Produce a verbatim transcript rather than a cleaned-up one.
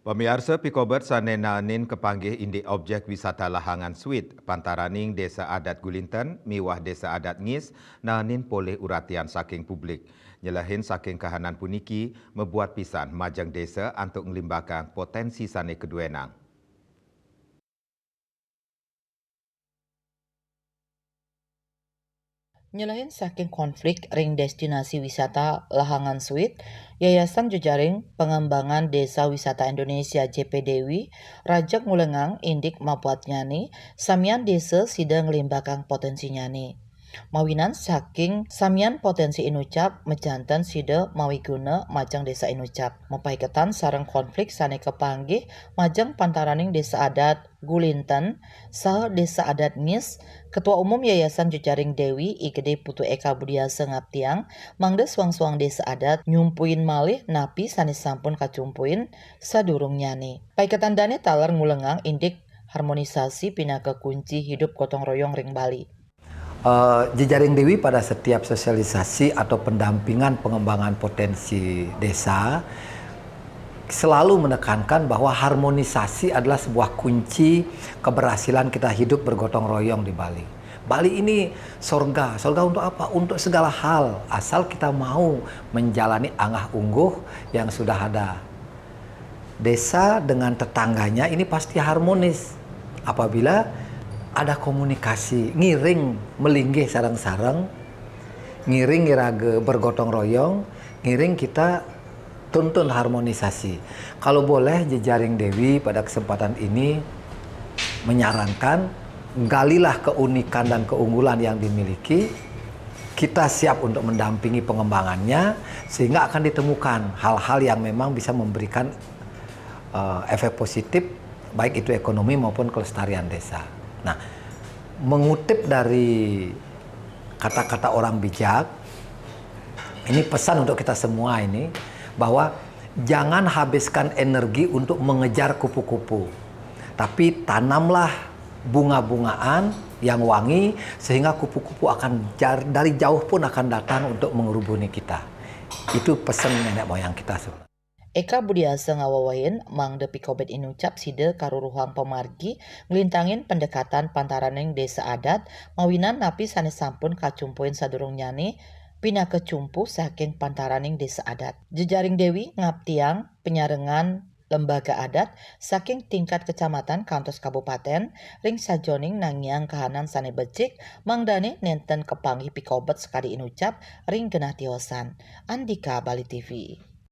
Pamiarsa, pikobet sane naenin kapanggih indik objek wisata Lahangan Suit, pantaraning Desa Adat Gulinten miwah Desa Adat Ngis, naenin polih uratian saking publik. Nyelehin saking kahanan puniki, mabuat pisan majeng desa antuk nglimbakang potensi sane kaduenang. Nyelehin saking konflik ring destinasi wisata Lahangan Suit, Yayasan Jejaring Pengembangan Desa Wisata Indonesia, J P D W, rajeg ngulengang indik mabuatnyane, samian desa sida nglimbakang potensinyane. Mawinan saking samian potensi inucap, majanten sida mawiguna majeng desa inucap. Mapaiketan sareng konflik sane kapanggih majeng pantaraning Desa Adat Gulinten saha Desa Adat Ngis, Ketua Umum Yayasan Jejaring Dewi, I Gede Putu Eka Budiasa ngaptiang, mangda suang-suang desa adat nyumpuin malih napi sane sampun kacumpuin sadurungnyane. Paiketan dane taler ngulengang indik harmonisasi pinaka kunci hidup gotong royong ring Bali. Eh, Jejaring Dewi pada setiap sosialisasi atau pendampingan pengembangan potensi desa selalu menekankan bahwa harmonisasi adalah sebuah kunci keberhasilan kita hidup bergotong royong di Bali. Bali ini sorga. Sorga untuk apa? Untuk segala hal, asal kita mau menjalani angah ungguh yang sudah ada. Desa dengan tetangganya ini pasti harmonis apabila ada komunikasi, ngiring malinggih sareng-sareng, ngiring iraga bergotong royong, ngiring kita tuntun harmonisasi. Kalau boleh, Jejaring Dewi pada kesempatan ini menyarankan, galilah keunikan dan keunggulan yang dimiliki, kita siap untuk mendampingi pengembangannya, sehingga akan ditemukan hal-hal yang memang bisa memberikan, eh, efek positif, baik itu ekonomi maupun kelestarian desa. Nah, mengutip dari kata-kata orang bijak, ini pesan untuk kita semua ini, bahwa jangan habiskan energi untuk mengejar kupu-kupu, tapi tanamlah bunga-bungaan yang wangi, sehingga kupu-kupu akan jar-, dari jauh pun akan datang untuk mengerubuni kita. Itu pesan nenek moyang kita sebenarnya. Eka Budiasa ngawewehin mangda pikobet inucap sida karuruhang pamargi nglintangin pendekatan pantaraning desa adat, mawinan napi sane sampun kacumpuin sadurungnyane pinaka cumpu saking pantaraning desa adat. Jejaring Dewi ngaptiang panyarengan lembaga adat saking tingkat kecamatan kantos kabupaten ring sajoning nangiang kahanan sane becik, mangdane nenten kapanggih pikobet sakadi inucap ring genah tiosan. Andika, Bali T V.